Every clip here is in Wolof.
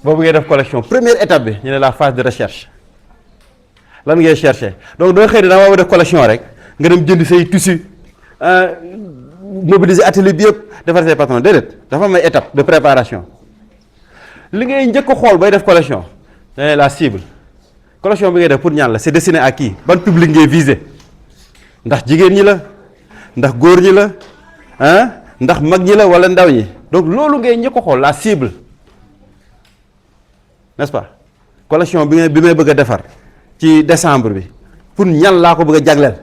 boo bëggee def collection première étape bi ñu ne la phase de recherche lan ngay chercher donc doo xëy na dama war def collection rek nga dem jënd say tissu mobiliser atelier bi yëpp defar say patron déedéet dafa am ay étape de préparation li ngay njëkk a xool bay def collection dañuy la cible collection bi ngay def pour ñaan la c'est destiné à qui ban public ngay viser ndax jigéen ñi la ndax góor ñi la ndax mag ñi la wala ndaw ñi donc loolu ngay njëkk a xool la cible n'est-ce pas collection bi may bëgg a defar ci décembre bi pour ñan laa ko bëgg a jagleel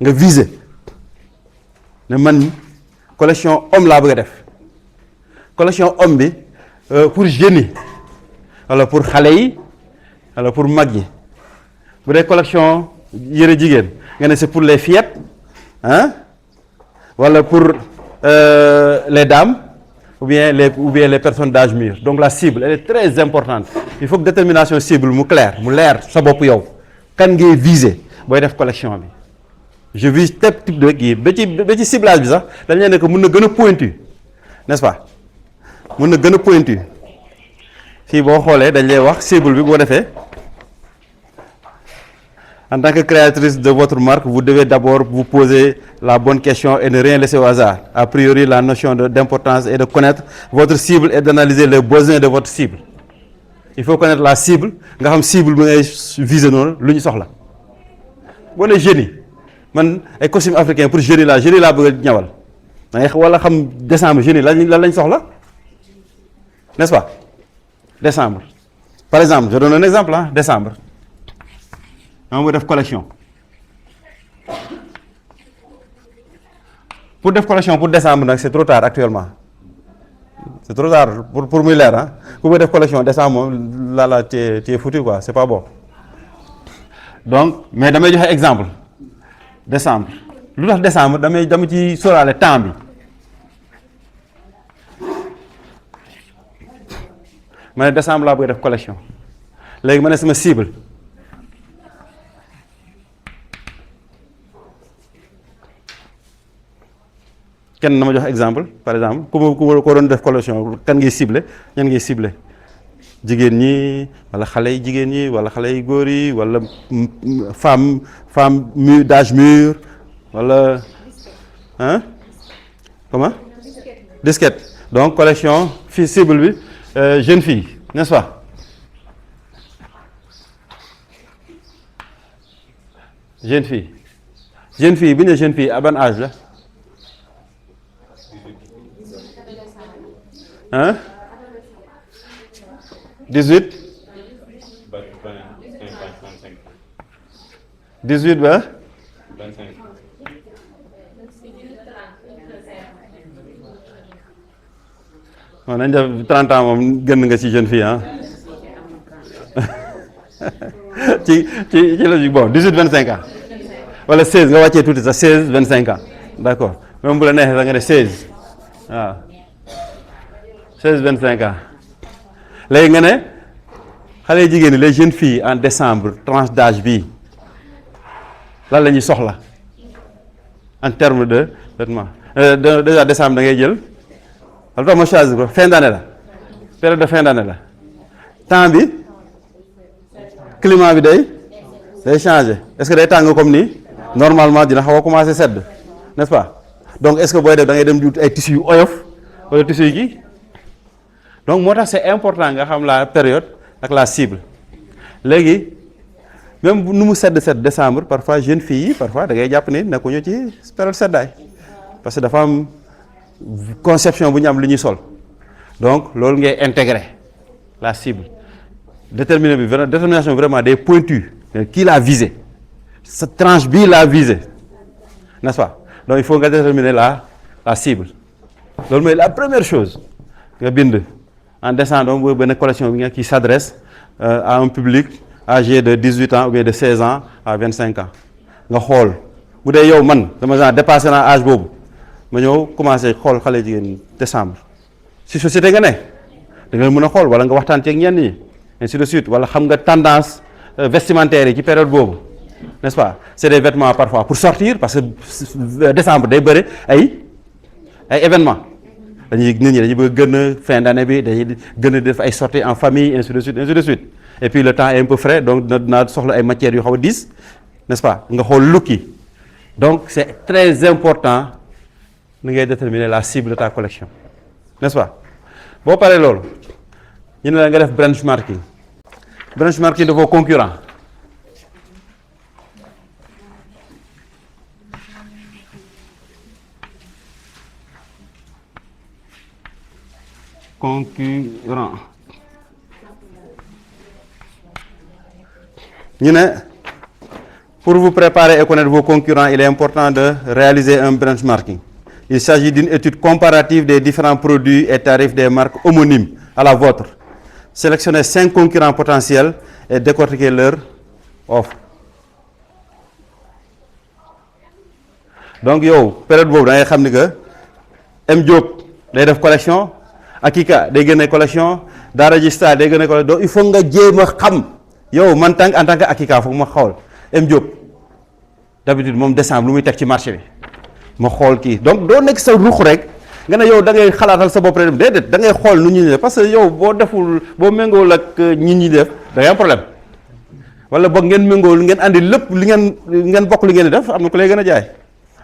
nga viser ne man collection homme laa bëgg a def collection homme bi pour jeunes yi wala pour xale yi wala pour mag yi bu dee collection yëre jigéen nga ne c'est pour les fillettes wala pour les dames ou bien les personnes d'âge mûr donc la cible elle est très importante il faut que détermination cible mu clair mu leer sa bopp yow kan ngay viser booy def collection bi je vise tel type de kii ba ci ciblage bi sax dañ leen ne que mën na gën a pointu n'est-ce pas mën na gën a pointu fii boo xoolee dañ lay wax cible bi boo defee en tant que créatrice de votre marque vous devez d'abord vous poser la bonne question et ne rien laisser au hasard a priori la notion d'importance est de connaître votre cible et d'analyser les besoins de votre cible il faut connaître la cible nga xam cible bi ngay viser noonu lu ñu soxla boo nee jeunes yi man ay costume africain pour jeunes yi laa bëgg a ñawal da ngay wala xam décembre jeunes yi lan lañ soxla n'est-ce pas décembre par exemple je donne un exemple décembre dama bëgg def collection pour def collection pour décembre nag c'est trop tard actuellement c'est trop tard pour muy leer ku bëgg def collection décembre moom la t'es foutu quoi c'est pas bon donc mais damay joxe exemple décembre lu tax décembre dama ci sóoraale temps bi ma ne décembre laa bëgg def collection léegi ma ne sama cible kenn na ma jox exemple par exemple ku ko doon def collection kan ngay ciblé ñan ngay ciblé jigéen ñi wala xale yi jigéen ñi wala xale yi góor yi wala femme d'âge mûr wala comment disquette donc collection fii cible bi jeune fille n'est-ce pas jeune fille bi ñu ne jeune fille à ban âge la 18 ba 25 bon nañ def 30 ans moom gën nga ci jeune fille ci logique bon 18 25 ans wala 16 nga wàccee tuuti sax 16 25 ans d'accord même bu la neexee sax nga ne 16 waaw 16 25 ans léegi nga ne xale jigéen ñi les jeunes filles en décembre tranche d'âge bii lan la ñuy soxla en termes de vêtements déjà décembre da ngay jël lu tax ma choisir ko fin d'année la période de fin d'année la temps bi climat bi day changer est-ce que day tàng comme nii normalement dina xaw a commencer sedd n'est-ce pas donc est-ce que booy def da ngay dem di ay tissus yu oyof wala tissus yi kii donc moo tax c'est important nga xam la période ak la cible léegi même nu mu sedd décembre parfois jeunes filles yi parfois da ngay jàpp ni nekkuñu ci période seddaay parce que dafa am conception bu ñu am li ñuy sol donc loolu ngay intégrer la cible détermination vraiment des pointus qui l'a visé cette tranche bii l'a visé n'est-ce pas donc il faut nga déterminer la cible loolu mooy la première chose nga bind en décembre boobu benn collection bi nga qui s'adresse à un public âgé de 18 ans ou bien de 16 ans à 25 ans nga xool bu dee yow man dama genre dépassé naa âge boobu ma ñëw commencé xool xale jigéen décembre si société nga ne da nga mën a xool wala nga waxtaan ci ak ñenn ñi ainsi de suite wala xam nga tendance vestimentaire yi ci période boobu n'est-ce pas c'est des vêtements parfois pour sortir parce que décembre day bëri ay événements dañuy nit ñi dañuy bëgg gën a fin d'année bi dañuy gën a def ay sorties en famille ainsi de suite ainsi de suite et puis le temps est un peu frais donc dinaa soxla ay matières yu xaw a diis n'est-ce pas nga xool look yi donc c'est très important ni ngay déterminer la cible de ta collection n'est-ce pas boo paree loolu ñu ne la nga def benchmarking de vos concurrents ñu ne pour vous préparer et connaître vos concurrents il est important de réaliser un benchmarking. Il s'agit d'une étude comparative des différents produits et tarifs des marques homonymes à la vôtre. Sélectionnez 5 concurrents potentiels et décortiquez leur offre. Donc yow période boobu da ngay xam ni que M Diop day def collection Akika day génne collection Daara J Star day génne collection donc il faut nga jéem a xam yow man en tant que Akika foog ma xool M Diop d'habitude moom décembre lu muy teg ci marché bi ma xool kii donc doo nekk sa ruux rek nga ne yow da ngay xalaatal sa bopp rek déedéet da ngay xool nu ñu def parce que yow boo deful boo méngool ak ñi ñi def da ngay am problème wala boog ngeen méngool ngeen andi lépp li ngeen bokk li ngeen di def am na ku lay gën a jaay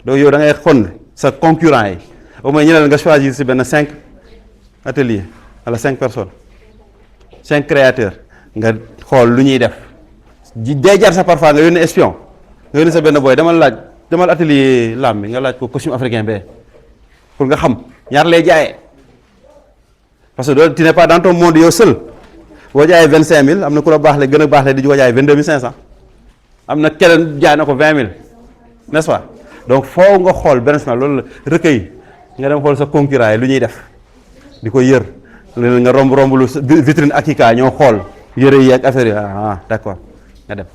donc yow da ngay xon sa concurrent yi au moins ñu ne la nga choisir si benn 5 ateliers wala 5 personnes 5 créateurs nga xool lu ñuy def day jar sa parfois nga yónni espion nga yónni sa benn boy demal atelier lam bi nga laaj ko costume africain bee pour nga xam ñaar lay jaayee parce que tu n'es pas dans ton monde yow seul boo jaayee 25000 am na ku la baax le gën a baax le di ko jaayee 22500 am na keneen jaay na ko 20000 n'est-ce pas donc foo nga xool benchmark loolu la recueil nga dem xool sa concurrent yi lu ñuy def di ko yër nga romb lu vitrine Akika ñoo xool yëre yi ak affaire yi d'accord nga dem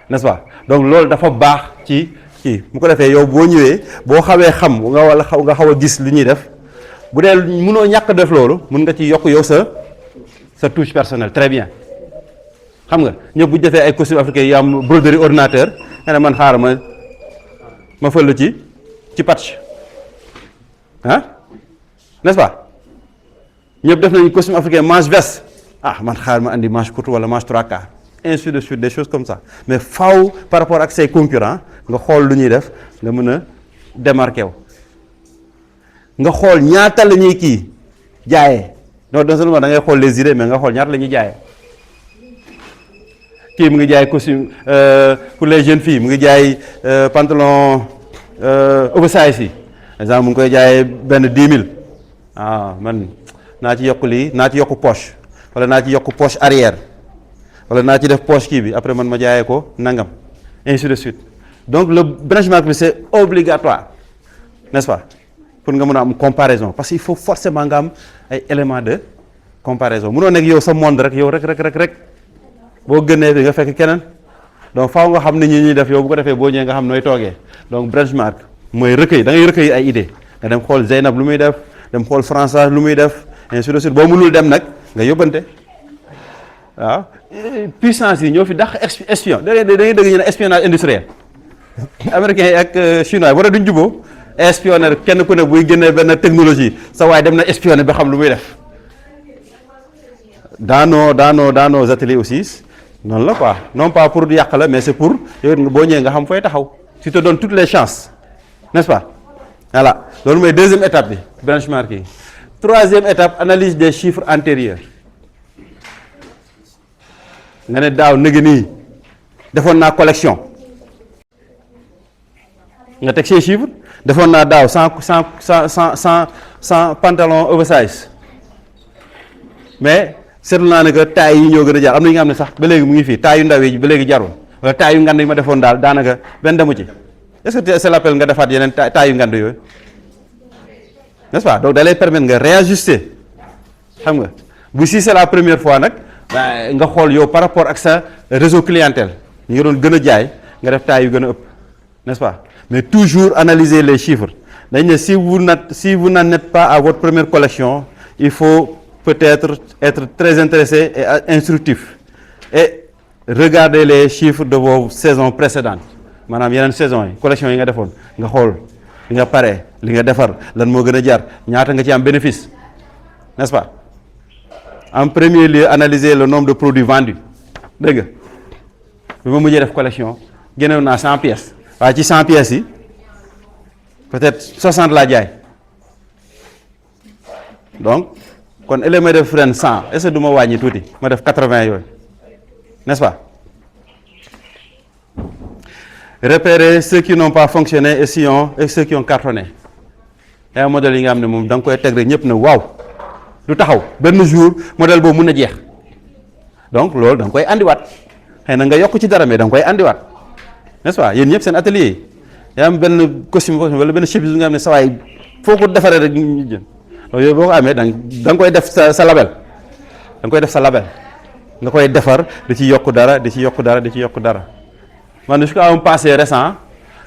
n'est-ce pas donc loolu dafa baax ci kii mu ko defee yow boo ñëwee boo xawee xam nga xaw a gis li ñuy def bu dee mënoo ñàkk def loolu mën nga ci yokk yow sa touche personnelle très bien xam nga ñëpp bu ñu defee ay costume africain yi am broderie ordinateur nga ne man xaaral ma fël ci patch n'est-ce pas ñëpp def nañu costume africain manche veste man xaaral ma andi manche courte wala manche 3/4 ainsi de suite des choses comme ça mais faaw par rapport ak say concurrents nga xool lu ñuy def nga mën a démarqué wu nga xool ñaata la ñuy kii jaayee non seulement da ngay xool les idées mais nga xool ñaata la ñuy jaayee kii mu ngi jaay costume pour les jeunes filles mu ngi jaay pantalon oversize yi exemple mu ngi koy jaayee benn 10 000 man naa ci yokk lii naa ci yokk poche wala naa ci yokk poche arrière wala naa ci def poche kii bi après man ma jaayee ko nangam ainsi de suite donc le benchmark bi c'est obligatoire n'est-ce pas pour nga mën a am comparaison parce que il faut forcément nga am ay éléments de comparaison mënoo nekk yow sa monde rek yow rek boo gënee bi nga fekk keneen donc faaw nga xam ni ñuy def yow bu ko defee boo ñëwee nga xam nooy toogee donc benchmark mooy recueil da ngay recueil ay idées nga dem xool Zeynab lu muy def dem xool François lu muy def ainsi de suite boo mënul dem nag nga yóbbante waaw puissance yi ñoo fi dàq espion da ngay dégg ñu ne espionnage industriel américains yi ak chinois yi war a duñ juboo espionner kenn ku ne buy génnee benn technologie sa waaye dem na espionner ba xam lu muy def dans nos ateliers aussi noonu la quoi non pas pour yàq la mais c'est pour yow boo ñëwee nga xam fooy taxaw tu te donnes toutes les chances n'est-ce pas voilà loolu mooy deuxième étape bi benchmarking. Troisième étape analyse des chiffres antérieurs nga ne daaw nëgë nii defoon naa collection nga teg ces chiffres defoon naa daaw sans pantalon oversize mais seetlu naa ne que taille yi ñoo gën a jar am na ñi nga xam ne sax ba léegi mu ngi fii taille yu ndaw yi ba léegi jarul wala taille yu ngand yi ma defoon daal daanaka benn demu ci est-ce que c'est l'appel nga defaat yeneen taille yu ngand yooyu n'est-ce pas donc da lay permettre nga réajuster xam nga bu si c'est la première fois nag nga xool yow par rapport ak sa réseau clientèle ñu ngi doon gën a jaay nga def taille yu gën a ëpp n'est-ce pas mais toujours analyser les chiffres dañ ne si vous n'en êtes pas à votre première collection il faut peut-être être très intéressé et instructif et regarder les chiffres de vos saisons précédentes maanaam yeneen saisons yi collection yi nga defoon nga xool li nga pare li nga defar lan moo gën a jar ñaata nga ci am bénéfice n'est-ce pas en premier lieu analyser le nombre de produits vendus dégg nga bi ma mujjee def collection génnewoon naa 100 pièces waaye ci 100 pièces yi peut-être 60 laa jaay donc kon élément de frein 100 est-ce que du ma wàññi tuuti ma def 80 yooyu n'est-ce pas repérer ceux qui n'ont pas fonctionné et ceux qui ont cartonné y a un modèle yi nga xam ne moom da nga koy teg rek ñëpp ne waaw du taxaw benn jour modèle boobu mun na jeex donc loolu da nga koy andiwaat xëy na nga yokk ci dara mais da nga koy andiwaat n'est-ce pas yéen ñëpp seen atelier yi yaa am benn costume wala benn chemise bi nga xam ne sawaay foo ko defaree rek ñu jën loolu yooyu boo ko amee da nga koy def sa label da nga koy def sa label nga koy defar di ci yokk dara di ci yokk dara di ci yokk dara man jusqu'à un passé récent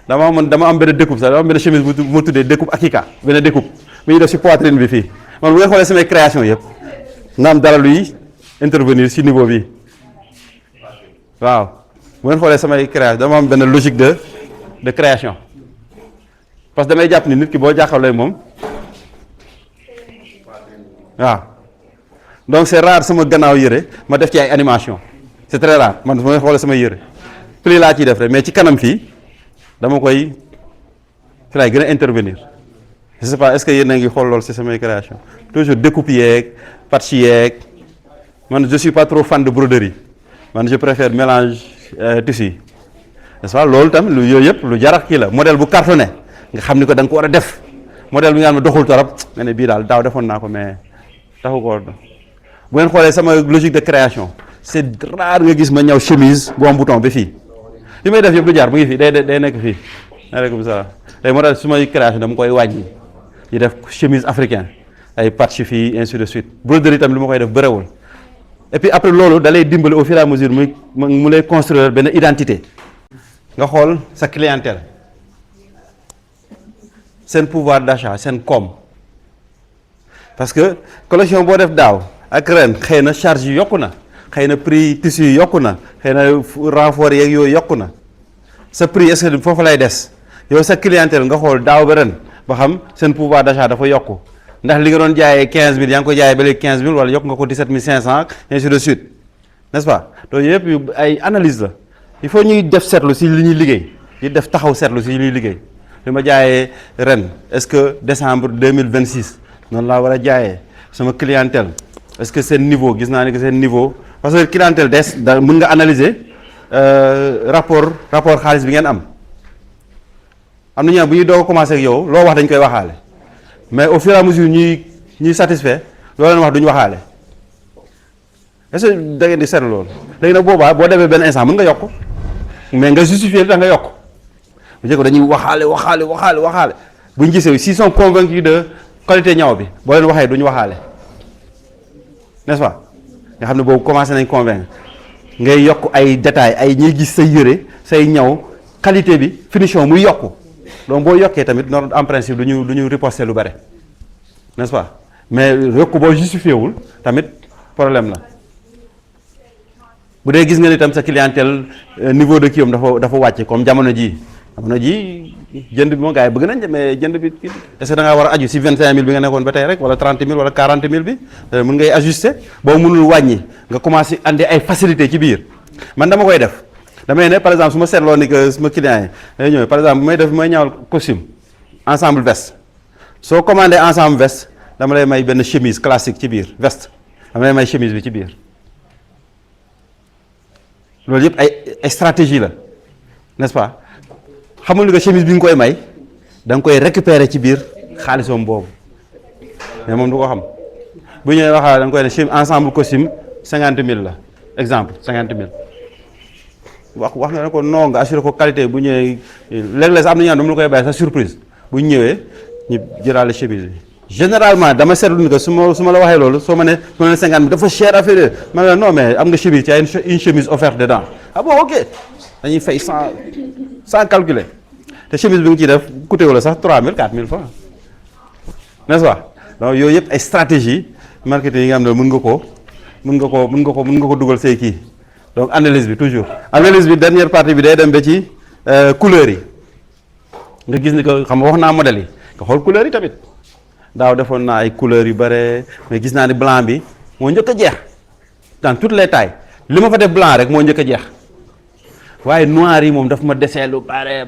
dama am benn découpe sax dama am benn chemise bu ma tuddee découpe Akika benn découpe bi ñu def ci poitrine bi fii man bu nga xoolee samay création yëpp nga am dara luy intervenir ci niveau bi waaw bu ngeen xoolee samay création dama am benn logique de création parce que damay jàpp ni nit ki boo jàkkaarloo moom waaw donc c'est rare sama gannaaw yëre ma def ci ay animation c'est très rare man bu ngeen xoolee samay yëre pli laa ciy def rek mais ci kanam fii dama koy fi laay gën a intervenir je sais pas est-ce que yéen a ngi xool loolu ci samay création toujours découpe yeeg patch yeeg man je suis pas trop fan de broderie man je préfère mélange tissu yi n'est-ce pas loolu tam lu yooyu yëpp lu jarax kii la modèle bu cartonné nga xam ni ko da nga ko war a def modèle bi nga xam ne doxul torop nga ne bii daal daaw defoon naa ko mais taxu ko bu ngeen xoolee sama logique de création c'est rare nga gis ma ñëw chemise bu am bouton ba fii li may def yëpp du jaar mu ngi fii day nekk fii aleykum salaam tey moo tax su may création dama koy wàññi di def chemise africain ay patch fii ainsi de suite broderie tamit li ma koy def bëriwul et puis après loolu da lay dimbali au fur et à mesure mu lay construire benn identité nga xool sa clientèle seen pouvoir d'achat seen koom parce que collection boo def daaw ak ren xëy na charge yi yokku na xëy na prix tissu yi yokku na xëy na renfort yeeg yooyu yokku na sa prix est-ce que foofu lay des yow sa clientèle nga xool daaw ba ren ba xam seen pouvoir d'achat dafa yokku ndax li nga doon jaayee 15000 yaa ngi ko jaayee ba léegi 15000 wala yokk nga ko 17500 ainsi de suite n'est-ce pas donc yëpp yu ay analyse la il faut ñuy def seetlu si li ñuy liggéey di def taxaw seetlu si li ñuy liggéey li ma jaayee ren est-ce que décembre 2026 noonu laa war a jaayee sama clientèle est-ce que seen niveau gis naa ne que seen niveau parce que clientèle da mën nga analyser rapport xaalis bi ngeen am na ñu bu ñuy doog a commencer ak yow loo wax dañ koy waxaale mais au fur et à mesure ñuy satisfait loo leen wax duñu waxaale est-ce que da ngeen di seetlu loolu léegi nag boobaa boo demee benn instant mën nga yokk mais nga justifier li tax nga yokk bu njëkk dañuy waxaale bu ñu gisee s'ils sont convaincus de qualité ñaw bi boo leen waxee duñu waxaale n'est-ce pas nga xam ne boobu commencé nañ convaincre ngay yokk ay détails ay ñuy gis say yëre say ñaw qualité bi finition muy yokku donc boo yokkee tamit noonu en principe du ñu riposter lu bare n'est-ce pas mais yokk boo justifié wul tamit problème la bu dee gis nga ni tam sa clientèle niveau de kii am dafa wàcc comme jamono ji jënd bi moom gars yi bëgg nañ mais jënd bi est-ce que da ngaa war a aju si 25000 bi nga nekkoon ba tey rek wala 30000 wala 40000 bi mën ngay ajuster boo mënul wàññi nga commencé andi ay facilité ci biir man dama koy def damay ne par exemple su ma seetloo ni que suma client yi day ñëw par exemple may ñawal costume ensemble veste soo commandé ensemble veste dama lay may benn chemise classique ci biir veste dama lay may chemise bi ci biir loolu yëpp ay stratégie la n'est-ce pas xamul ni que chemise bi nga koy may da nga koy récupérer ci biir xaalisoom boobu mais moom du ko xam bu ñëwee waxaa da nga koy ne chemise ensemble costume 50000 la exemple 50000 wax nga ne ko non nga assuré ko qualité bu ñëwee léeg-léeg sax am na ñaan dama la koy bàyyi sa surprise bu ñu ñëwee ñu jëlaale chemise bi généralement dama seetlu ni que su ma la waxee loolu soo ma ne 50 dafa cher affaire ma ne la non mais am nga chemise ci une chemise offerte dedans ah bon ok dañuy fay sans calculer te chemise bi nga ciy def coûté wala sax 3000 4000 francs n'est-ce pas donc yooyu yëpp ay stratégie marketing yi nga xam ne mën nga ko dugal say kii donc analyse bi toujours analyse bi dernière partie bi day dem ba ci couleurs yi nga gis ni que xam nga wax naa modèle yi nga xool couleur yi tamit daaw defoon naa ay couleurs yu bare mais gis naa ni blanc bi moo njëkk a jeex dans toutes les tailles li ma fa def blanc rek moo njëkk a jeex waaye noir yi moom daf ma desee lu bare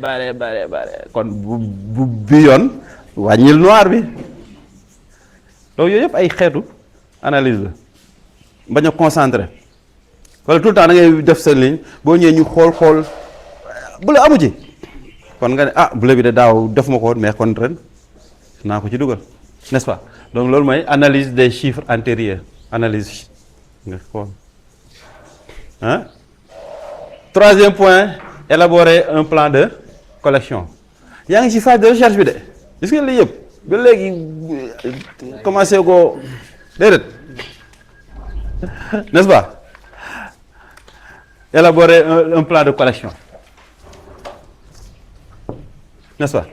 kon bu bi yoon wàññil noir bi donc yooyu yëpp ay xeetu analyse la bañ a concentré wala tout le temps da ngay def sa ligne boo ñëwee ñu xool bu la amu ci kon nga ne ah bleu bi de daaw def ma ko woon mais kon ren naa ko ci dugal n'est-ce pas donc loolu mooy analyse des chiffres antérieurs analyse nga xool hein. Troisième point, élaborer un plan de collection. yaa ngi ci phase de recherche bi de gis nga lii yëpp ba léegi commencé ko déedéet n'est-ce pas élaborer un plan de collection n'est-ce pas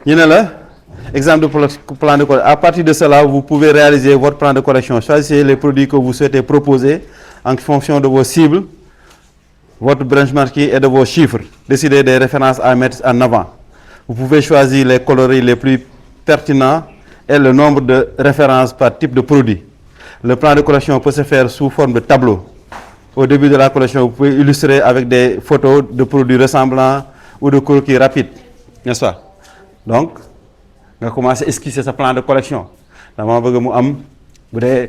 ñu ne la exemple de plan de collection. À partir de cela vous pouvez réaliser votre plan de collection. Choisissez les produits que vous souhaitez proposer en fonction de vos cibles, votre benchmarking et de vos chiffres. Décidez des références à mettre en avant. Vous pouvez choisir les coloris les plus pertinents et le nombre de références par type de produit. Le plan de collection peut se faire sous forme de tableau. Au début de la collection, vous pouvez illustrer avec des photos de produits ressemblants ou de croquis rapides, n'est-ce pas? Donc, nga commencé esquisser sa plan de collection. Dama bëgg mu am bu dee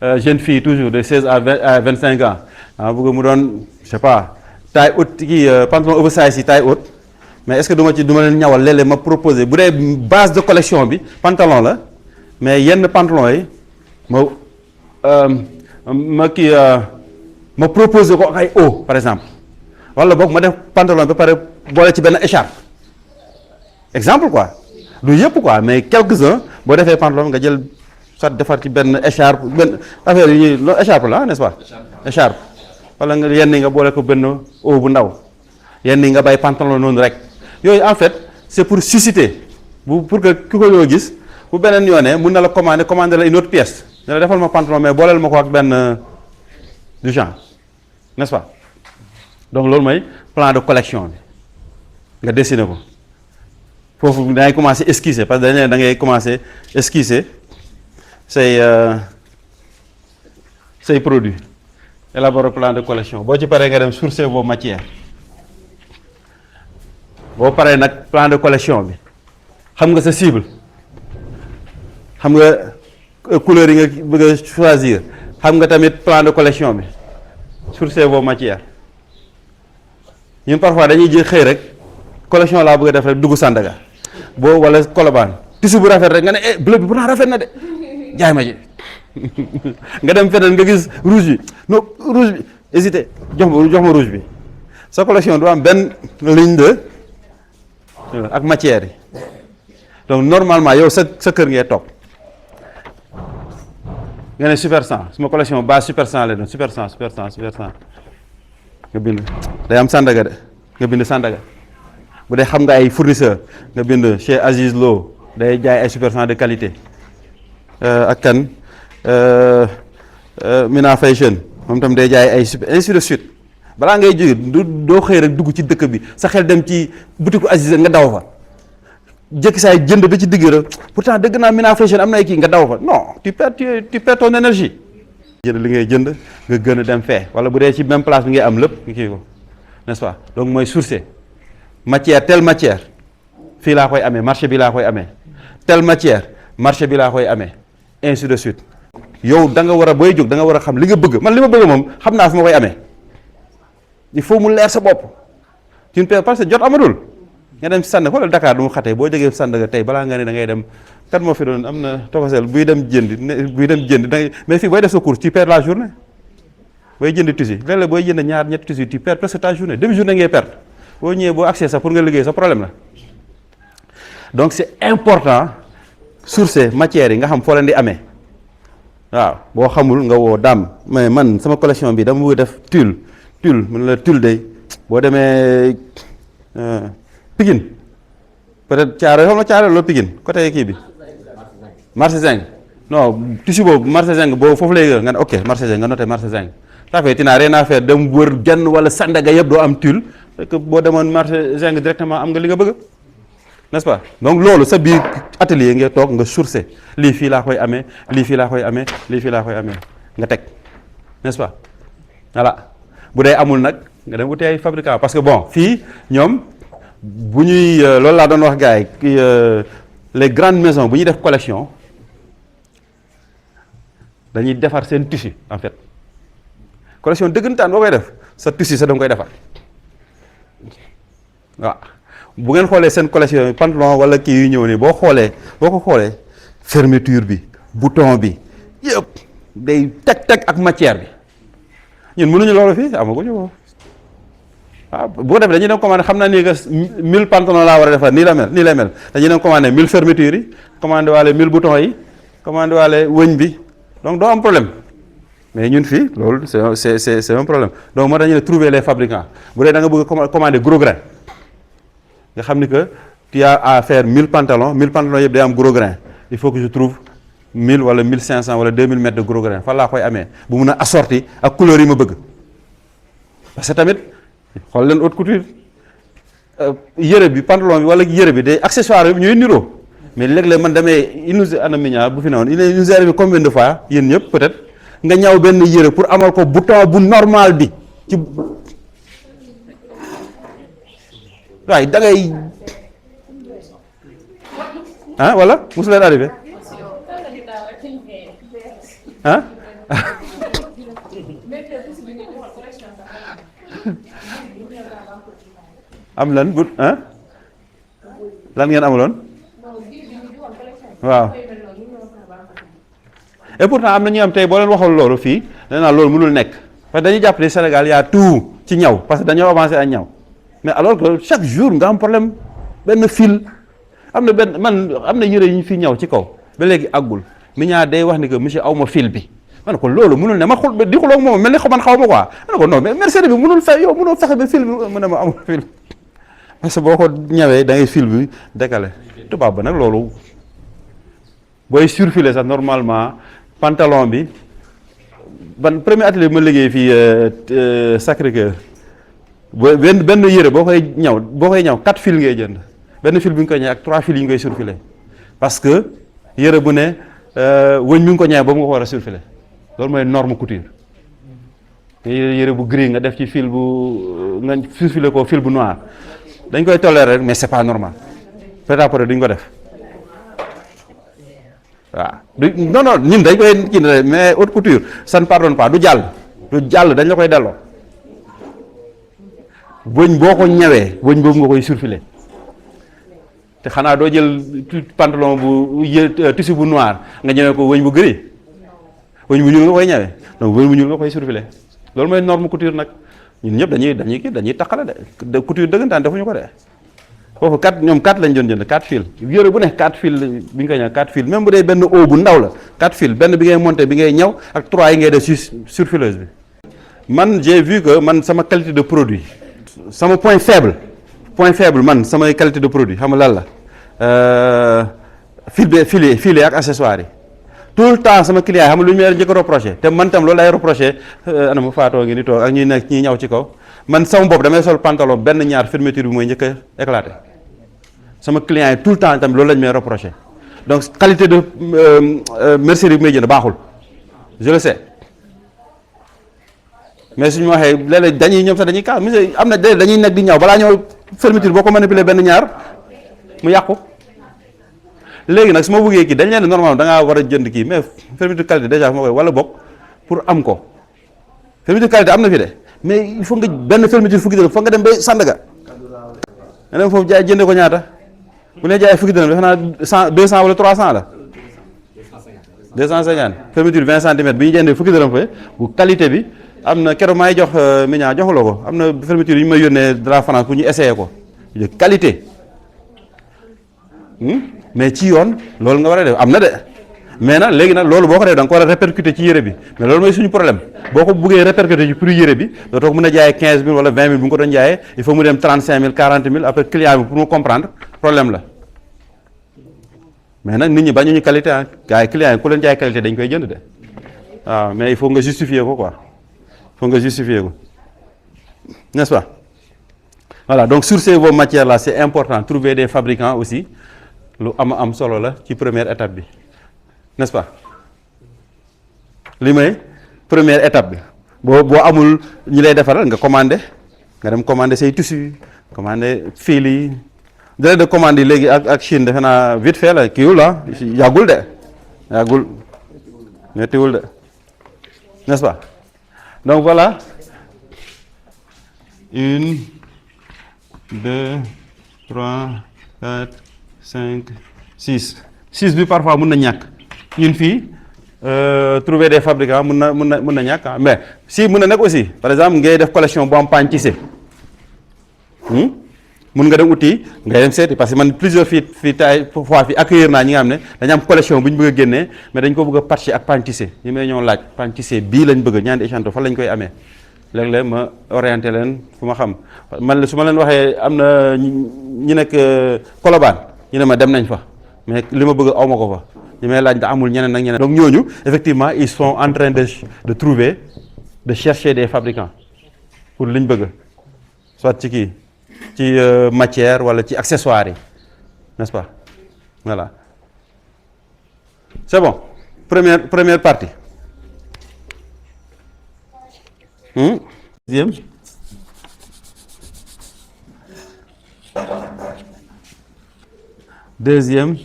jeune fille toujours de 16 à 25 ans. Dama bëgg mu doon je sais pas taille haute kii pantalon oversize yi taille haute mais est-ce que duma leen ñawal léeg-léeg ma proposer bu dee base de collection bi pantalon la mais yenn pantalon yi ma proposer ko ay haut par exemple wala boog ma def pantalon ba pare boole ci benn écharpe exemple quoi du yëpp quoi mais quelques-uns boo defee pantalon nga jël soit defar ci benn écharpe benn affaire yi ñuy loolu écharpe la n'est-ce pas écharpe wala nga yenn yi nga boole ko benn haut bu ndaw yenn yi nga bàyyi pantalon noonu rek yooyu en fait c'est pour susciter pour que ki ko yoo gis bu beneen yoonee mun na la commander la une autre pièce ne la defal ma pantalon mais booleel ma ko ak benn du genre n'est-ce pas donc loolu mooy plan de collection bi nga dessiner ko foofu da ngay commencer esquisser parce que dañ ne da ngay commencer esquisser say produits élaborer plan de collection boo ci paree nga dem sourcer vos matières boo paree nag plan de collection bi xam nga sa cible xam nga couleur yi nga bëgg a choisir xam nga tamit plan de collection bi sourcer vos matières ñun parfois dañuy jël xëy rek collection laa bëgg a def rek dugg Sandaga boo wala Colobane tissu bu rafet rek nga ne bleu bi pourtant rafet na de jaay ma ji nga dem feneen nga gis rouge bi non rouge bi hésité jox ma rouge bi sa collection du am benn ligne de ak matière yi donc normalement yow sa kër ngay toog nga ne super 100 suma collection base super 100 lay doon super 100 nga bind day am Sandaga de nga bind Sandaga bu dee xam nga ay fournisseur nga bind chez Aziz Lo day jaay ay super 100 de qualité ak kan Mina Fashion moom tam day jaay ay super ainsi de suite balaa ngay jóge doo xëy rek dugg ci dëkk bi sa xel dem ci boutique Aziz nga daw fa jëkki saay jënd ba ci digg rek pourtant dëgg naa Mina Fashion am na ay kii nga daw fa non tu perds ton énergie. jënd li ngay jënd nga gën a dem fee wala bu dee ci même place bi ngay am lépp nga kii ko n'est-ce pas donc mooy sourcer matière telle matière fii laa koy amee marché bi laa koy amee telle matière marché bi laa koy amee ainsi de suite yow da nga war a booy jóg da nga war a xam li nga bëgg man li ma bëgg moom xam naa fu ma koy amee il faut mu leer sa bopp tu ne peux parce que jot amatul nga dem sànn xoolal Dakar du mu xatee boo jógee Sandaga tey balaa nga ne da ngay dem kat moo fi doon am na tokosel buy dem jënd da ngay mais fii booy def sa course tu perds la journée booy jënd tissu léeg-léeg booy jënd ñaar ñetti tissu tu perds presque ta journée demi journée ngay perdre boo ñëwee boo accès sax pour nga liggéey sa problème la donc c'est important sourcer matières yi nga xam foo leen di amee waaw boo xamul nga woo daam mais man sama collection bi dama bëgg def tulle mën la tulle day boo demee Pikine peut-être Thiaroye xam nga Thiaroye loolu Pikine côté kii bi marché Zing non tissu boobu marché Zing boobu foofu lay nga ne ok marché Zing nga noté marché Zing ça fait tu n'as rien à faire dem wër genn wala Sandaga yëpp doo am tulle que boo demoon marché zinc directement am nga li nga bëgg, n'est-ce pas? Donc loolu sa biir atelier ngay toog nga sourcer lii fii laa koy amee, lii fii laa koy amee, lii fii laa koy amee nga teg, n'est-ce pas? Voilà bu dee amul nag nga dem wuti ay fabricant parce que bon fii ñoom bu ñuy loolu laa doon wax gars yi les grandes maisons bu ñuy def collection dañuy defar seen tissu en fait collection dëggantaan boo koy def sa tissu sa da nga koy defar waaw bu ngeen xoolee seen collection pantalon wala kii yu ñëw nii boo ko xoolee fermeture bi bouton bi yëpp day teg ak matière bi ñun mënuñu loolu fii amaguñu ko waaw bu ko defee dañuy dem commandé xam naa ni que 1000 pantalon laa war a defar nii la mel nii lay mel dañuy dem commandé 1000 fermetures yi commandé waale 1000 boutons yi commandé waale wëñ bi donc doo am problème mais ñun fii loolu c'est un problème donc moo tax ñu ne trouver les fabricants bu dee da nga bëgg a commander gros grain nga xam ni que tu as à faire 1000 pantalons yëpp day am gros grain il faut que je trouve 1000 wala 1500 wala 2000 mètres de gros grain fan laa koy amee bu mun a assorti ak couleur yi ma bëgg parce que tamit xool leen haute couture yëre bi pantalon bi wala yëre bi day accessoire bi ñooy niroo mais léeg-léeg man damay il nous ana miña bu fi newoon il nous est arrivé combien de fois yéen ñëpp peut-être nga ñaw benn yëre pour amal ko bouton bu normal bi ci waaye da ngay ah wala mosu leen arrivé ah am lan bu ah lan ngeen amuloon waaw et pourtant am na ñu am tey boo leen waxal loolu fii dañ naan loolu mënul nekk parce que dañuy jàpp ne Sénégal y a tout ci ñaw parce que dañoo avancé ak ñaw mais alors que chaque jour nga am problème benn fil am na yëre yu ñu fi ñaw ci kaw ba léegi àggul mi ñaa day wax ni que monsieur aw ma fil bi ma ne ko loolu mënul ne ma xul di xuloo moom mel ni man xaw ma quoi ma ne ko non mais Mercedes bi mënul fexe yow mënoo fexe ba fil bi mu ne ma amul fil parce que boo ko ñawee da ngay fil bi décalé tubaab ba nag loolu booy surfiler sax normalement pantalon bi ban premier atelier bi ma liggéey fii Sacré-Cœur benn yëre boo koy ñaw 4 fil ngay jënd benn fil bi nga koy ñëw ak 3 fil yi nga koy surfiler parce que yëre bu ne wëñ mi nga ko ñëwee boobu nga ko war a surfiler loolu mooy norme couture yëre bu gris nga def ci fil bu nga surfiler ko fil bu noir dañ koy tolérer rek mais c'est pas normal prêt-à-porter duñ ko def waaw non ñun dañ koy kii mais haute couture ça ne pardonne pas du jàll dañ la koy delloo wëñ boo ko ñawee wëñ boobu nga koy surfiler te xanaa doo jël pantalon bu tissu bu noir nga ñëwee ko wëñ bu gris wëñ bu ñuul nga koy ñëwee donc wëñ bu ñuul nga koy surfiler loolu mooy norme couture nag ñun ñëpp dañuy taxale de couture dëggantaan defuñu ko de foofu ñoom 4 lañ doon jënd 4 fil yëre bu ne 4 fil bi nga koy ñëw 4 fil même bu dee benn eau bu ndaw la 4 fil benn bi ngay monter bi ngay ñëw ak 3 yi ngay def surfileuse bi. man j'ai vu que man sama qualité de produit sama point faible man samay qualité de produit xam nga lan la fil ak accessoires yi tout le temps sama client yi xam nga lu ñu may njëkk a reproché te man tam loolu lay reproché ana ma faatoo ngi ni toog ak ñuy nekk ñuy ñaw ci kaw man sama bopp damay sol pantalon benn ñaar fermeture bi mooy njëkk a éclaté sama client yi tout le temps tam loolu lañ may reproché donc qualité de mercerie bi may jënd baaxul je le sais mais suñu waxee léeg-léeg dañuy ñoom sax dañuy kaas monsieur am na dañuy nekk di ñaw balaa ñëw fermeture boo ko manipuler benn ñaar mu yàqu léegi nag su ma bëggee kii dañ leen normalement da ngaa war a jënd kii mais fermeture qualité déjà fu ma koy wala bokk pour am ko fermeture qualité am na fi de mais il faut nga benn fermeture fukki dërëm foog nga dem ba Sandaga nga dem foofu jaay jëndee ko ñaata bu ne jaay fukki dërëm defe naa 200 wala 300 la 250 fermeture 20 centimètres bi ñu jëndee fukki dërëm fa bu qualité bi am na keroog may jox miñaa joxuloo ko am na fermeture yu ñu may yónnee de la France pour ñu essayer ko de qualité mais ci yoon loolu nga war a def am na de mais nag léegi nag loolu boo ko def da nga ko war a répercuter ci yére bi mais loolu mooy suñu problème boo ko buggee répercuter ci prix yére bi dootoo ko mën a jaayee 15000 wala 20000 bu nga ko doon jaayee il faut mu dem 35000 40000 après client bi pour mu comprendre problème la mais nag nit ñi bañuñu qualité ah gars yi client yi ku leen jaay qualité dañ koy jënd de waaw mais il faut nga justifier ko quoi il faut nga justifier ko n'est-ce pas Voilà, donc sourcer vos matières là, c'est important. Trouver des fabricants aussi, lu am solo la ci première étape bi, n'est-ce pas? Li may première étape bi boo amul ñi lay defaral nga commander, nga dem commander say tissus, commander fil yi. Délai de commande yi léegi ak Chine defe naa vite fait la kiiwul la yàggul mettiwul de, n'est-ce pas? Donc voilà, 1 2 3 4 5 6 bi parfois mun na ñàkk ñun fii trouver des fabricants mun na ñàkk mais si mun na nekk aussi par exemple ngay def collection bu am pagne tissé mun nga dem uti ngay dem seeti parce que man plusieurs fii tay fois fi accueillir naa ñi nga xam ne dañu am collection bu ñu bëgg a génnee mais dañ ko bëgg a patché ak pagne tissé ñi may ñoo laaj pagne tissé bii lañ bëgg ñaari échantillon fan lañ koy amee léeg-léeg ma orienté leen fu ma xam man su ma leen waxee am na ñi nekk Colobane ñu ne ma dem nañ fa mais li ma bëgg aw ma ko fa ñu may laaj ndax amul ñeneen ak ñeneen. Donc ñooñu effectivement ils sont en train de trouver de chercher des fabricants pour liñ bëgg soit ci kii ci matière wala ci accessoires yi, n'est-ce pas? Voilà, c'est bon. Première partie. Deuxième.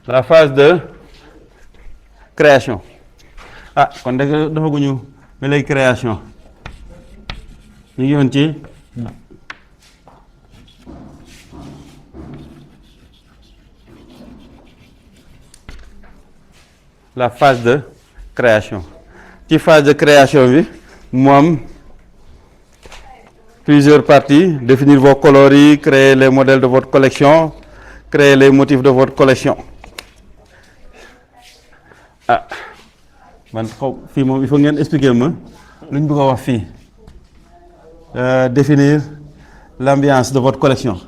La phase de création. Ah kon dafa guñu mais lay création ñu ngi yoon ci la phase de création. Ci phase de création bi mu am plusieurs parties: définir vos coloris, créer les modèles de votre collection, créer les motifs de votre collection. Ah man xaw fii moom il faut ngeen expliquer ma lu ñu bëgg a wax fii. Définir l'ambiance de votre collection.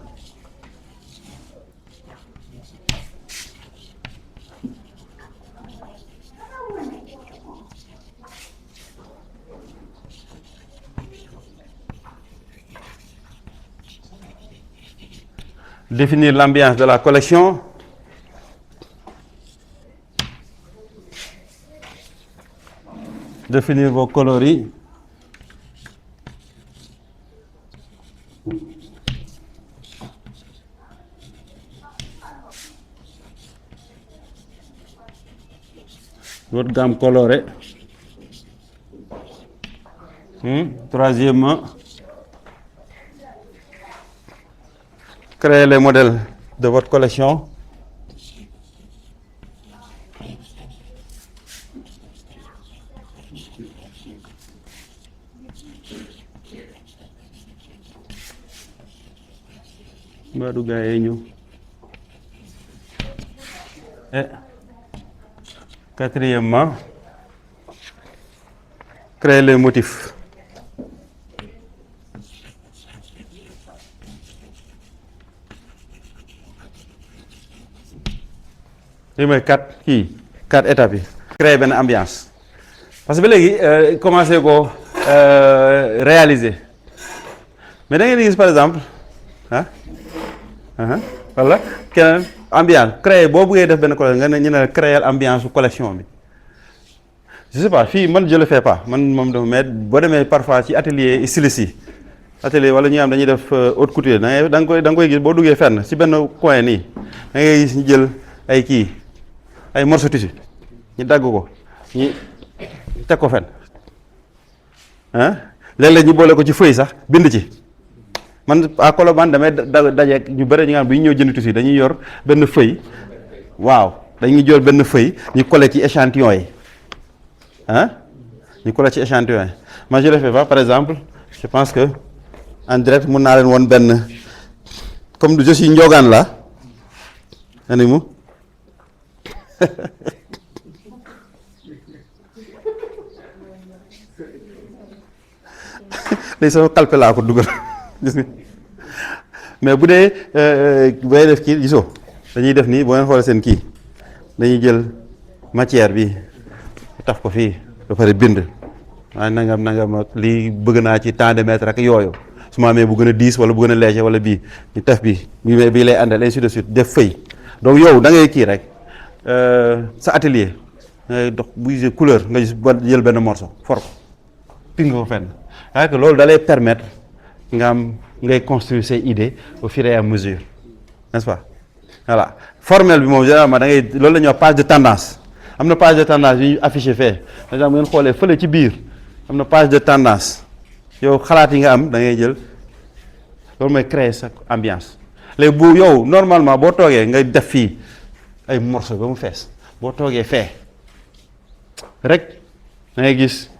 Définir l'ambiance de la collection. Définir vos coloris. Votre gamme colorée. Troisièmement, créer les modèles de votre collection. Et quatrièmement, créer les motifs. li mooy quatre étapes yi. Créer benn ambiance parce que ba léegi commencé ko réaliser mais da ngeen di gis par exemple wala keneen ambiance créer boo bëggee def benn collection nga ne ñu ne créer ambiance su collection bi. Je sais pas fii man je le fais pas man moom dafa mais boo demee parfois ci atelier styliste yi atelier wala ñi nga xam dañuy def haute couture da nga koy gis boo duggee fenn ci benn coin nii da ngay gis ñu jël ay morceau tissu ñu dagg ko ñu teg ko fenn léeg-léeg ñu boole ko ci feuille sax bind ci. Man à Colobane damay dajeeg ñu bëri ñi nga xam bi ñu ñëw jënd tissu dañuy yor benn feuille waaw dañuy jël benn feuille ñu collé ci échantillon yi ñu collé ci échantillon yi. Moi je le fais pas par exemple je pense que en direct mun naa leen woon benn comme je suis njogaan la ani mu léegi sama calpe laa ko dugal gis nga mais bu dee booy def kii gisoo dañuy def nii boo leen xoolee seen kii dañuy jël matière bi taf ko fii ba pare bind nangam ak lii bëgg naa ci tant de mètres ak yooyu su ma amee bu gën a diis wala bu gën a léger wala bii ñu taf bii lay àndal ainsi de suite def feuille. donc yow da ngay kii rek sa atelier ngay dox buy couleur nga jël benn morceau for ko ping ko fenn c'est que loolu da lay permettre nga am ngay construire ses idées au fur et à mesure n'est-ce pas voilà formel bi moom généralement da ngay loolu la ñuy wax page de tendance am na page de tendance yu ñu affiché fee par exemple ngeen xoolee fële ci biir am na page de tendance yow xalaat yi nga am da ngay jël loolu mooy créer sa ambiance léegi bu yow normalement boo toogee ngay def fii ay morceaux ba mu fees boo toogee fee rek da ngay gis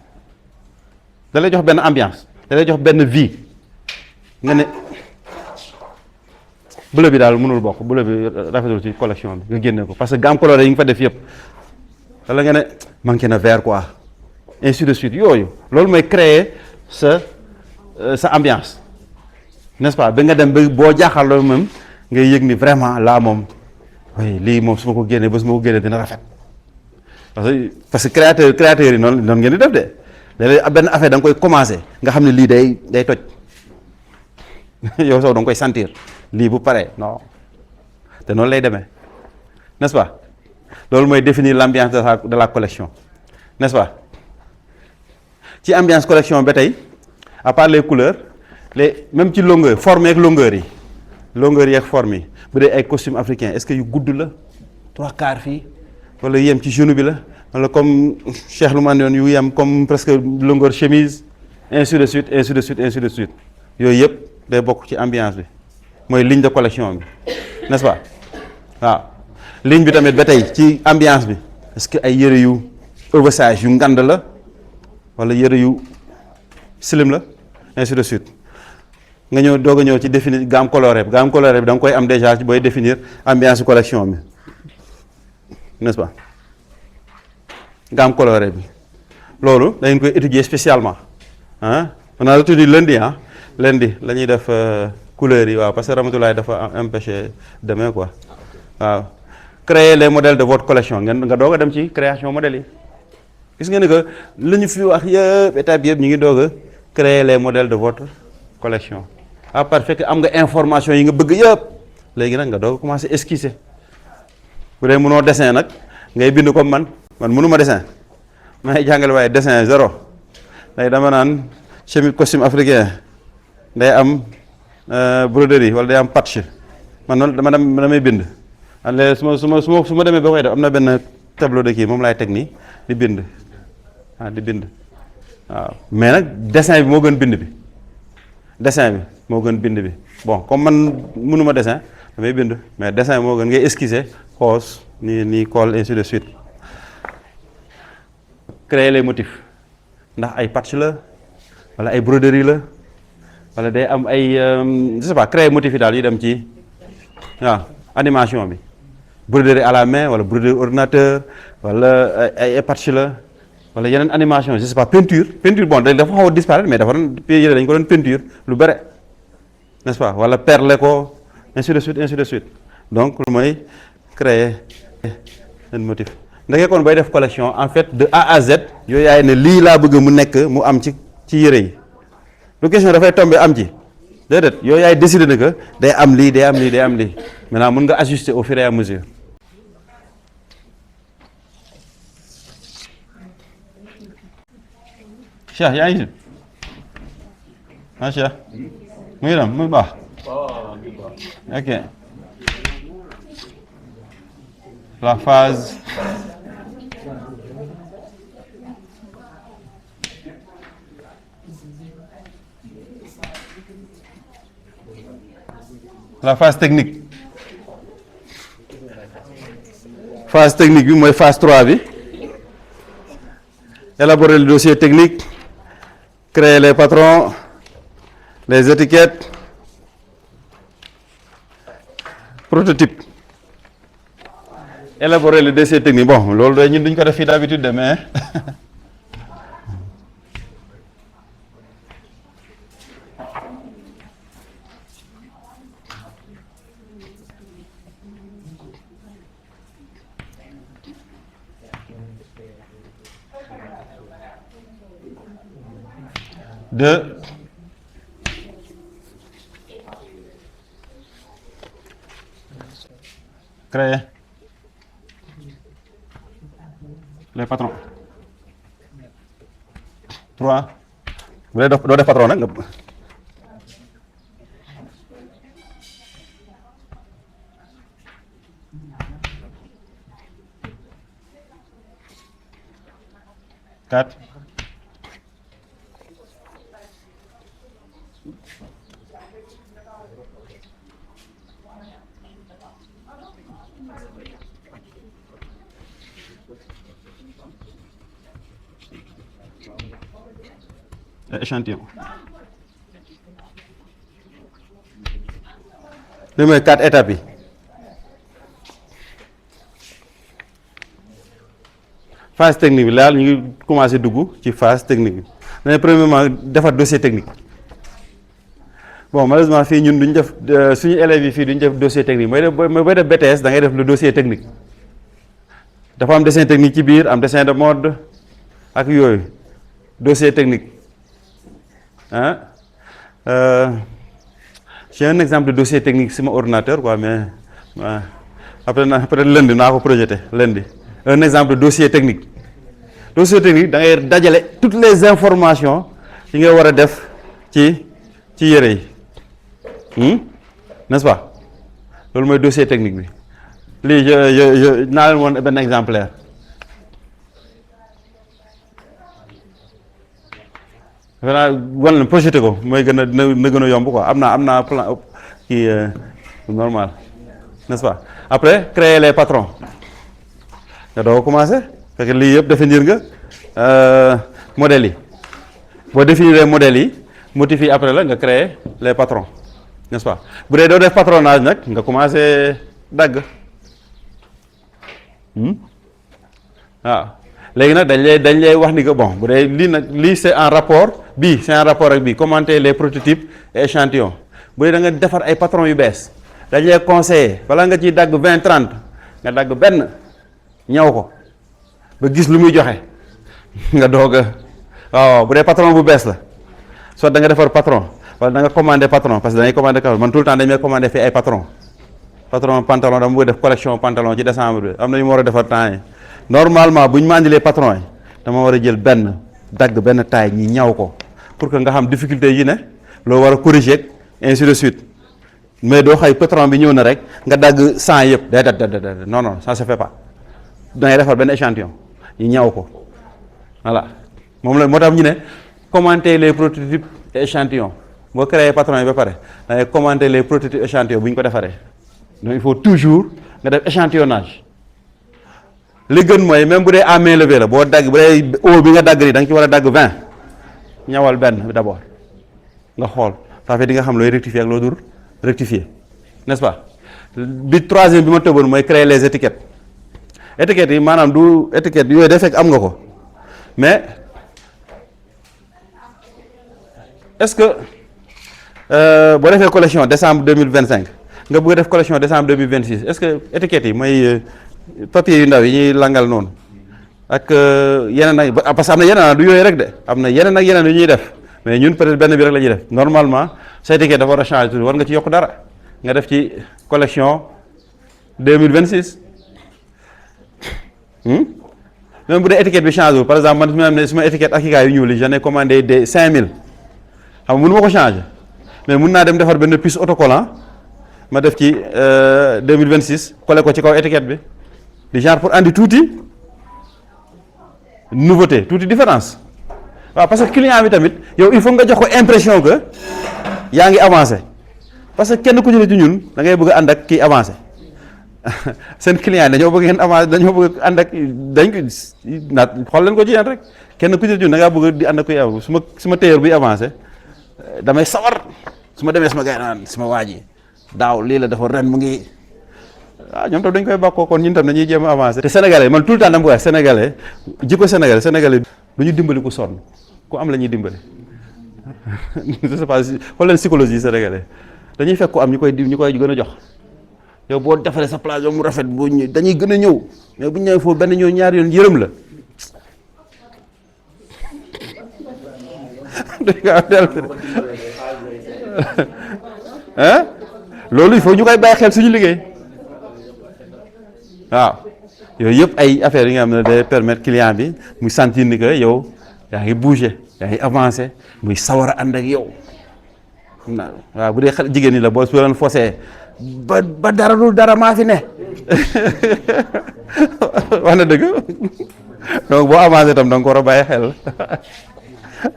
da lay jox benn ambiance da lay jox benn vie nga ne bleu bi daal mënul bokk bleu bi rafetul ci collection bi nga génne ko parce que gamme colorée yi nga fa def yëpp wala nga ne manqué na vert quoi ainsi de suite yooyu loolu mooy créer sa ambiance n'est-ce pas ba nga dem ba boo jaaxal moom ngay yëg ni vraiment là moom oui lii moom su ma ko génnee ba su ma ko génnee dina rafet parce que créateur yi noonu ngeen di def de léeg-léeg benn affaire da nga koy commencer nga xam ne lii day toj yow sax da nga koy sentir lii bu paree non te noonu lay demee n'est-ce pas loolu mooy définir l'ambiance de la collection n'est-ce pas ci ambiance collection ba tey à part les couleurs même ci longueur forme ak longueur yi ak forme yi bu dee ay costume africain est-ce que yu gudd la 3/4 fii wala yem ci genou bi la wala comme Cheikh lu man yoon yu yem comme presque longueur chemise ainsi de suite yooyu yëpp day bokk ci ambiance bi mooy ligne de collection bi n'est-ce pas waaw ligne bi tamit ba tey ci ambiance bi est-ce que ay yëre yu oversize yu ngand la wala yëre yu slim la ainsi de suite nga ñëw doog a ñëw ci définir gamme colorée bi da nga koy am déjà booy définir ambiance collection bi n'est-ce pas gamme colorée bi loolu dañ koy étudier spécialement on a retenu lundi la ñuy def couleurs yi waaw parce que Ramatoulaye dafa empêché demain quoi waaw créer les modèles de votre collection nga doog a dem ci création modèles yi gis nga ni que li ñu fi wax yëpp étape yëpp ñu ngi doog a créer les modèles de votre collection à part fekk am nga information yi nga bëgg yëpp léegi nag nga doog a commencer esquisser bu dee mënoo dessin nag ngay bind comme man mënuma dessin may jàngale waaye dessin zéro day dama naan chemise costume africain day am broderie wala day am patch man noonu damay bind léegi su ma demee ba koy def am na benn tableau de kii moom laay teg nii di bind waaw mais nag dessin bi moo gën bind bi bon comme man mënuma dessin damay bind mais dessin moo gën ngay esquisser xoos nii colle ainsi de suite créer les motifs ndax ay patch la wala ay broderie la wala day am ay je sais pas créer motifs yi daal yu dem ci waaw animation bi broderie à la main wala broderie ordinateur wala ay patch la wala yeneen animation je sais pas peinture bon dafa xaw a disparaître mais dafa doon yére dañ ko doon peinture lu bare n'est-ce pas wala perler ko ainsi de suite donc lu mooy créer un motif ndeke kon bay def collection en fait de A à Z yooyu yaay ne lii laa bëgg mu nekk mu am ci yére yi lu question dafay tomber am ci déedéet yooyu yaay décider ne que day am lii maintenant mën nga ajuster au fur et à mesure. Cheikh yaa ngi si Cheikh mu ngi dem mu baax ok la phase technique bi mooy phase 3 bi élaborer le dossier technique, créer les patrons, les étiquettes, prototype. Élaborer le dossier technique. Bon, loolu ñun duñ ko def fii d'habitude de mais de créer les patrons. 3 bu dee doo def patron nag nga 4 échantillon li mooy 4 étapes yi phase technique bi laal ñu ngi commencé dugg ci phase technique bi dañuy premièrement defar dossier technique bon malheureusement fii ñun duñ def suñu élèves yi fii duñ def dossier technique mooy booy def BTS da ngay def le dossier technique dafa am dessin technique ci biir am dessin de mode ak yooyu dossier technique j'ai un exemple de dossier technique sur mon ordinateur quoi mais après lundi naa ko projeté lundi un exemple de dossier technique da ngay dajale toutes les informations yi nga war a def ci yére yi n'est-ce pas loolu mooy dossier technique bi lii je naa leen woon benn exemplaire vraiment wan leen projeté ko mooy gën a na gën a yomb quoi am naa plan kii normal n'est-ce pas après créer les patrons nga doo commencé fekk lii yëpp définir nga modèles yi boo définir modèles yi motifs yi après la nga créer les patrons n'est-ce pas bu dee doo def patronage nag nga commencé dagg waaw léegi nag dañ lay wax ni que bon bu dee lii nag lii c'est en rapport bii c'est en rapport ak bii commenter les prototypes et échantillons bu dee da nga defar ay patrons yu bees dañ lay conseiller bala nga ciy dagg 20 30 nga dagg benn ñaw ko ba gis lu muy joxe nga doog a waaw bu dee patron bu bees la soit da nga defar patron wala da nga commander patron parce que dañuy commander man tout le temps dañ may commander fii ay patron pantalon dama bëgg def collection pantalon ci décembre bi am na ñu ma war a defar temps yi normalement bu ñu ma andilee patron yi dama war a jël benn dagg benn taille ñi ñaw ko pour que nga xam difficulté yi ne loo war a corriger ainsi de suite mais doo xëy patron bi ñëw na rek nga dagg 100 yëpp déedéet non ça se fait pas da ngay defar benn échantillon ñu ñaw ko voilà moom la moo tax ñu ne commenter les prototypes et échantillons boo créé patron yi ba pare da ngay commenter les prototypes échantillons bu ñu ko defaree donc il faut toujours nga def échantillonnage li gën mooy même bu dee à main levée la boo dagg bu dee eau bi nga dagg nii da nga ci war a dagg 20 ñawal benn d'abord nga xool ça fait di nga xam looy rectifier ak loo dur rectifier n'est-ce pas bi troisième bi ma tëboon mooy créer les étiquettes yi maanaam du étiquette yooyu day fekk am nga ko mais est-ce que boo defee collection décembre 2025 nga bëgg a def collection décembre 2026 est-ce que étiquettes yi mooy papier yu ndaw yi ñuy langal noonu ak yeneen ak parce que am na yeneen du yooyu rek de am na yeneen ak yeneen yu ñuy def mais ñun peut-être benn bi rek la ñuy def normalement sa étiquette dafa war a changer tuuti war nga ci yokk dara nga def ci collection 2026 même bu dee étiquette bi change par exemple man su ma étiquette Akika yu ñuul yi j'en ai commandé des 5000 xam nga mënu ma ko changer mais mun naa dem defar benn puce autocollant ma def ci 2026 collé ko ci kaw étiquette bi di genre pour andi tuuti nouveauté tuuti différence waaw parce que client bi tamit yow il faut nga jox ko impression que yaa ngi avancé parce que kenn ku ci ne ci ñun da ngay bëgg a ànd ak kii avancé seen client dañoo bëgg ngeen avancé dañoo bëgg ànd ak dañ ko naat xool leen ko ci yéen rek kenn ku ci ne ci ñun da ngaa bëgg di ànd ak kuy avancé su ma téyeer buy avancé damay sawar su ma demee sama gars naan sama waa ji daaw lii la dafa ren mu ngi ñoom tam dañ koy bàkkoo kon ñun tam dañuy jéem a avancé te sénégalais man tout le temps dama ko wax sénégalais jikko sénégalais du ñu dimbali ku sonn ku am la ñuy dimbali je sais pas xool leen psychologie sénégalais dañuy fekk ku am ñu koy gën a jox yow boo defaree sa place yow mu rafet boo ñëw dañuy gën a ñëw mais bu ñu ñëwee foofu benn ñëw ñaari yoon yërëm la duñ gaaw dellu ah loolu il faut ñu koy bàyyi xel suñu liggéey waaw yooyu yëpp ay affaires yi nga xam ne day permettre client bi muy sentir ni que yow yaa ngi bouger yaa ngi avancer muy sawar a ànd ak yow waaw bu dee xel jigéen ñi la boo su leen fosee ba dara dul dara maa fi ne wax na dëgg donc boo avancé tam da nga ko war a bàyyi xel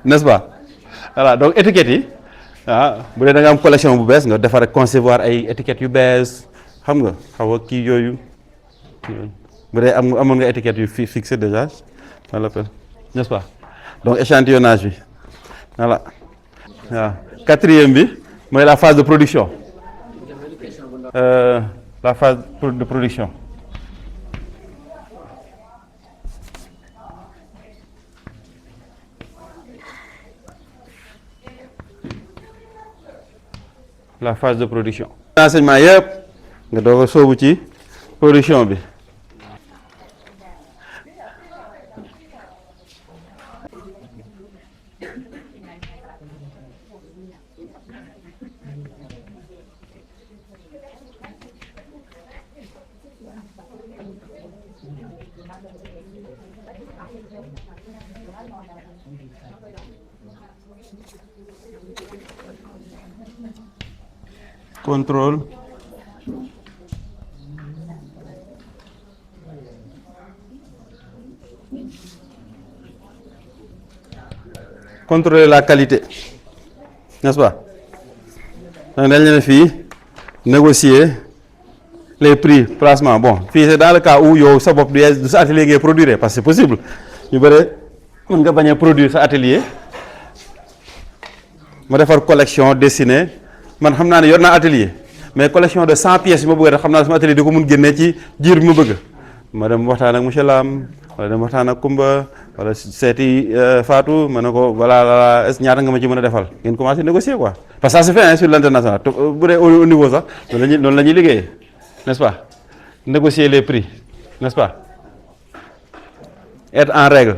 n'est-ce pas voilà donc étiquettes yi bu dee da nga am collection bu bees nga defar concevoir ay étiquettes yu bees xam nga xaw a kii yooyu bu dee amoon nga étiquettes yu fixé déjà wala n'est-ce pas donc échantillonnage bi voilà waaw quatrième bi mooy la phase de production la phase de production la phase de production enseignement yëpp nga doog a sóobu ci production bi contrôle contrôler la qualité n'est-ce pas donc dañ leen fii négocier les prix placement bon fii c'est dans le cas où yow sa bopp du sa atelier ngay produire parce que c'est possible ñu bëre mën nga bañ a produire sa atelier ma defar collection dessinée man xam naa ne yor naa atelier mais collection de 100 pièces yi ma bëgg a def xam naa sama atelier di ko mun génnee ci jiir bi ma bëgg ma dem waxtaan ak monsieur Lam wala dem waxtaan ak Kumba wala seeti Fatou ma ne ko voilà ñaata nga ma ci mën a defal ngeen commencé négocier quoi parce que ça se fait sur l'international bu dee au niveau sax noonu la ñuy liggéeyee n'est-ce pas négocier les prix n'est-ce pas être en règle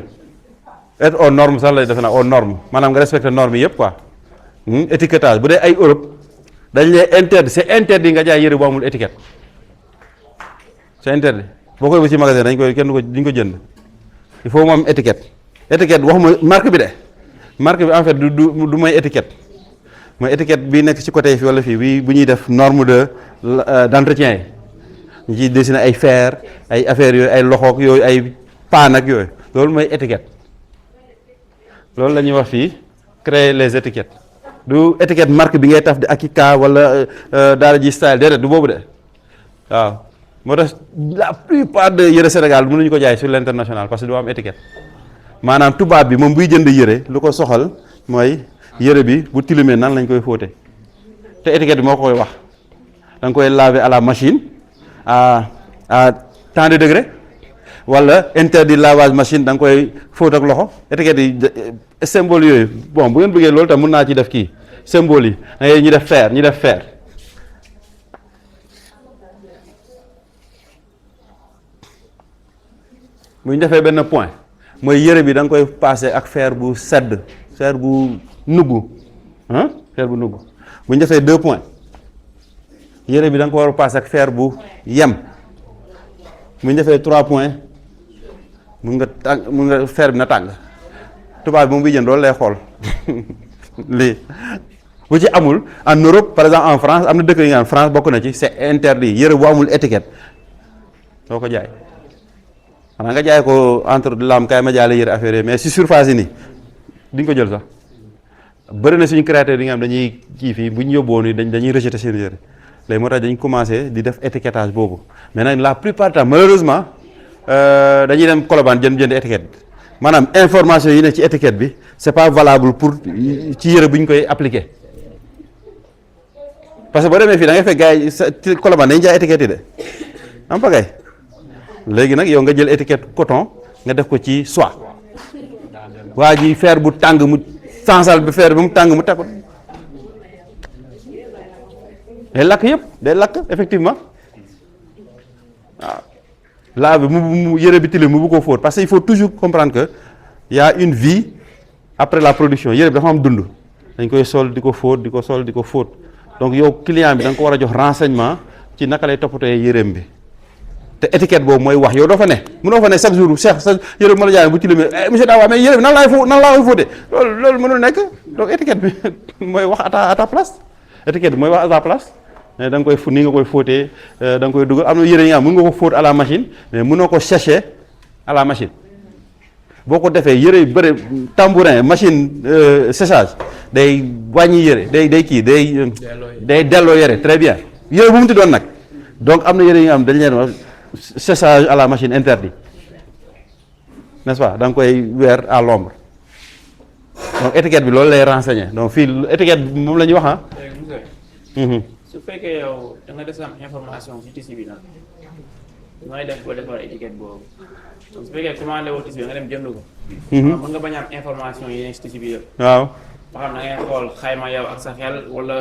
être aux normes sax lay defe naa aux normes maanaam nga respecter normes yi yëpp quoi étiquetage bu dee ay Europe dañ lay interdit c'est interdit nga jaay yëre bu amul étiquette c'est interdit boo koy ba ci magasin dañ koy duñ ko jënd il faut mu am étiquette waxuma marque bi de marque bi en fait du mooy étiquette mooy étiquette bi nekk ci côté fii wala fii bi bu ñuy def norme d'entretien yi ñu ciy dessiner ay fer ay affaires yooyu ay loxoog yooyu ay paan ak yooyu loolu mooy étiquette loolu la ñuy wax fii créer les étiquettes du étiquette marque bi ngay taf di Akika wala Daara J style déedéet du boobu de waaw moo tax la plupart de yëre Sénégal mënuñu ko jaay sur l'international parce que du am étiquette maanaam tubaab bi moom buy jënd yëre lu ko soxal mooy yëre bi bu tilimee nan lañ koy fóote te étiquette bi moo ko koy wax da nga koy laver à la machine à tant de degrés wala interdit lavage machine da nga koy fóot ak loxo étiquette yi symbole yooyu bon bu ngeen bëggee loolu tam mën naa ci def kii symbole yi da ngay ñu def fer bu ñu defee benn point mooy yëre bi da nga koy passer ak fer bu sedd fer bu nugg fer bu nugg bu ñu defee 2 points yëre bi da nga ko war a passer ak fer bu yem bu ñu defee 3 points mun nga fer bi na tàng tubaab bi moom buy jënd loolu lay xool lii bu ci amul en Europe par exemple en France am na dëkk yi nga xam France bokk na ci c'est interdit yëre bu amul étiquette doo ko jaay xanaa nga jaay ko entre lam kay ma jaay la yëre affaire yi mais si surface yi nii di nga ko jël sax bëri na suñu créateur yi nga xam dañuy kii fii bu ñu yóbboo nii dañuy rejeter seen yëre léegi moo tax dañ commencé di def étiquetage boobu mais nag la plupart du temps malheureusement dañuy dem Colobane jënd étiquette maanaam information yi ne ci étiquette bi c'est pas valable pour ci yëre bu ñu koy appliquer parce que boo demee fii da ngay fekk gars yi sa Colobane dañuy jaay étiquette yi de am pagay léegi nag yow nga jël étiquette coton nga def ko ci soie waa ji fer bu tàng mu sansal bi fer bi mu tàng mu teg ko day lakk yëpp day lakk effectivement waaw laa bi mu yëre bi tilim mu bu ko fóot parce que il faut toujours comprendre que y a une vie après la production yére bi dafa am dund dañ koy sol di ko fóot di ko sol di ko fóot donc yow client bi da nga ko war a jox renseignement ci naka lay toppatoo yéreem bi te étiquette boobu mooy wax yow doo fa ne mënoo fa ne chaque jour Cheikh sa yére bi ma la jaay bu tilimee monsieur Dawa mais yére bi nan laa koy fóotee loolu mënul nekk donc étiquette bi mooy wax à ta place étiquette bi mooy wax à ta place mais da nga koy ni nga koy fóotee da nga koy dugal am na yére yi nga xam mën nga ko fóot à la machine mais mënoo ko sécher à la machine boo ko defee yére yu bëri tambourin machine séchage day wàññi yére day kii day delloo yére très bien yére bu mu ti doon nag donc am na yére yi nga xam dañ leen wax séchage à la machine interdit n'est-ce pas da nga koy weer à l'ombre donc étiquette bi loolu lay renseigner donc fii étiquette bi moom la ñuy wax ah. su fekkee yow da nga des am information ci tissu bi nag nooy def boo defar étiquette boobu donc su fekkee commandé woo tissu bi nga dem jënd ko. mën nga bañ a am information yi nekk ci tissu bi yëpp. waaw. ba xam da ngay xool xayma yow ak sa xel wala.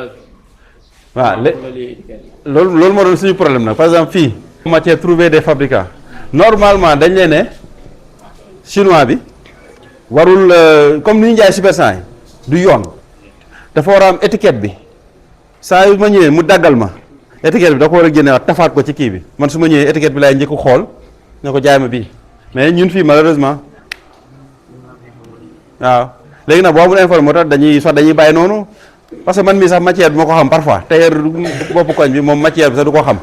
waaw loolu moo doon suñu problème nag par exemple fii. matière trouver des fabricants normalement dañ leen ne chinois bi warul comme ni ñu jaay super yi du yoon dafa war a am étiquette bi saa yu ma ñëwee mu daggal ma étiquette bi da ko war a génne waat tafaat ko ci kii bi man su ma ñëwee étiquette bi laay njëkk xool ne ko jaay ma bii mais ñun fii malheureusement waaw léegi nag boo amul informe moo tax dañuy bàyyi noonu parce que man mii sax matière bi ma ko xam parfois tailleur bopp koñ bi moom matière bi sax du ko xam